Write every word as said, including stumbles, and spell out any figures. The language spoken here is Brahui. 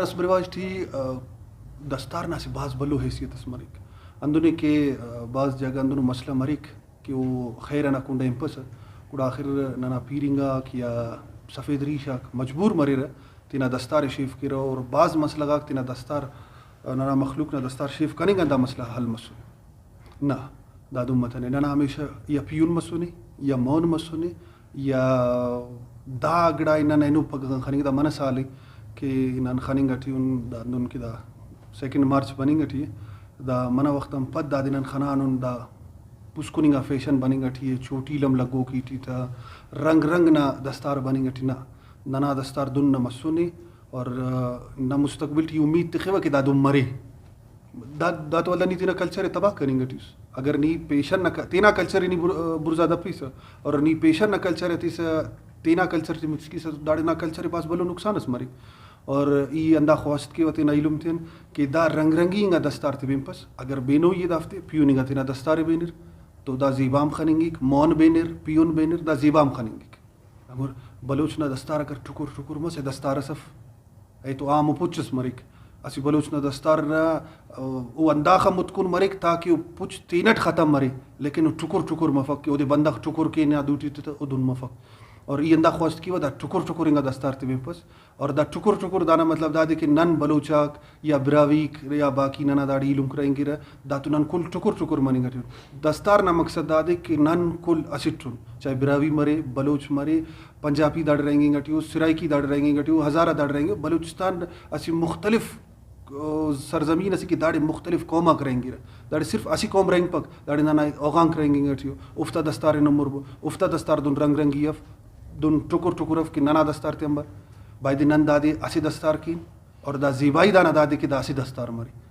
رسم رواج ٹی، آ، دستار نا اسہ بھاز بھلو حیثیت اس مریک۔ ہندن ءِ کہ، آ، بھاز جاگہ ہندنو مسئلہ مریک کہ او خیر ئنا کنڈ آ ہنپسہ، گڑا آخر ننا پیرنگ آک یا سفید ریش آک مجبور مریرہ تینا دستار ءِ شیف کیرہ، اور بھاز مسئلہ غاک تینا دستار، آ، ننا مخلوق نا دستار شیف کننگ آن دا مسئلہ حل مسنے۔ نہ، دا دن متنے۔ ننا ہمیشہ یا پیہن مسنے، یا مون مسنے، یا دا گڑا ءِ نن اینو پگہ غان خننگ، دا منہ سال ءِ کہ نن خننگ ٹی ان، دا دن کہ دا سیکنڈ مارچ بننگ ٹی ءِ، دا منہ وخت آن پد دادے نن خنانن، دا پوسکن انگا فیشن بننگ ٹی ءِ، چوٹیل ہم لگوک ای ٹی تہ، رنگ رنگ نا دستار بننگ ٹی۔ نہ، ننا دستار دن نہ مسنے، اور، آ، نہ مستقبل ٹی امید تخوہ کہ دا دن مرے۔ دا، دا تو ولدا نی تینا کلچر ءِ تباہ کننگ ٹی اس۔ اگر نی پیشن نا ک-، تینا کلچر ءِ نی بر-، بڑزا دپیسہ، اور نی پیشن نا کلچر ءِ ہتیسہ تینا کلچر ٹی مکس کیسہ، تو داڑے نا کلچر ءِ بھاز بھلو نقصان اس مریک۔ اور ای ہندا خواست کیوہ تینا ایلم تیان کہ دا رنگ رنگی انگا دستار تے بنپس، اگر بینوئی ءِ دافتے پیہن انگا تینا دستار ءِ بینر تو دا زیبا ہم خننگک، مون بینر، پیہن بینر، دا زیبا ہم خننگک۔ اگر بلوچ نا دستار اگر ٹکر ٹکر مسہ دستار اس اف، ای تو عام و پچ اس مریک۔ اسہ بلوچ نا دستار نا، او ہنداخہ متکن مریک تاکہ او پچ تینٹ ختم مرے، لیکن او ٹکر ٹکر مفک کہ اودے بندغ ٹکر کین یا دوٹی تتہ او دن مفک۔ اور ای ہندا خواست کیوہ دا ٹکر ٹکر انگا دستار تے بنپس۔ اور دا ٹکر ٹکر دانا مطلب دادے کہ نن بلوچ آک یا براہوئیک یا باقی ننا داڑے ایلم کرینگرہ، دا تو نن کل ٹکر ٹکر مننگ ٹی ان۔ دستار نا مقصد دادے کہ نن کل اسٹ ان، چاہے براہوئی مرے، بلوچ مرے، پنجابی داڑے رہینگنگ ٹی او، سرائیکی داڑے رہینگنگ ٹی او، ہزارہ داڑے رہینگنگ، بلوچستان اسہ مختلف، آ، سرزمین اسے کہ داڑے مختلف قوم آک رہینگرہ۔ داڑے صرف اسہ قوم رہینگپک، داڑے ننا اوغانک رہینگنگ ٹی او، اوفتا دستار ہن امر بو، اوفتا دستار دن رنگ رنگی اف، دن ٹکر ٹکر اف کہ ننا دستار تے امر۔ بایدے نن دادے اسہ دستار کین اور دا زیبائی دانا دادے کہ دا اسہ دستار مرے۔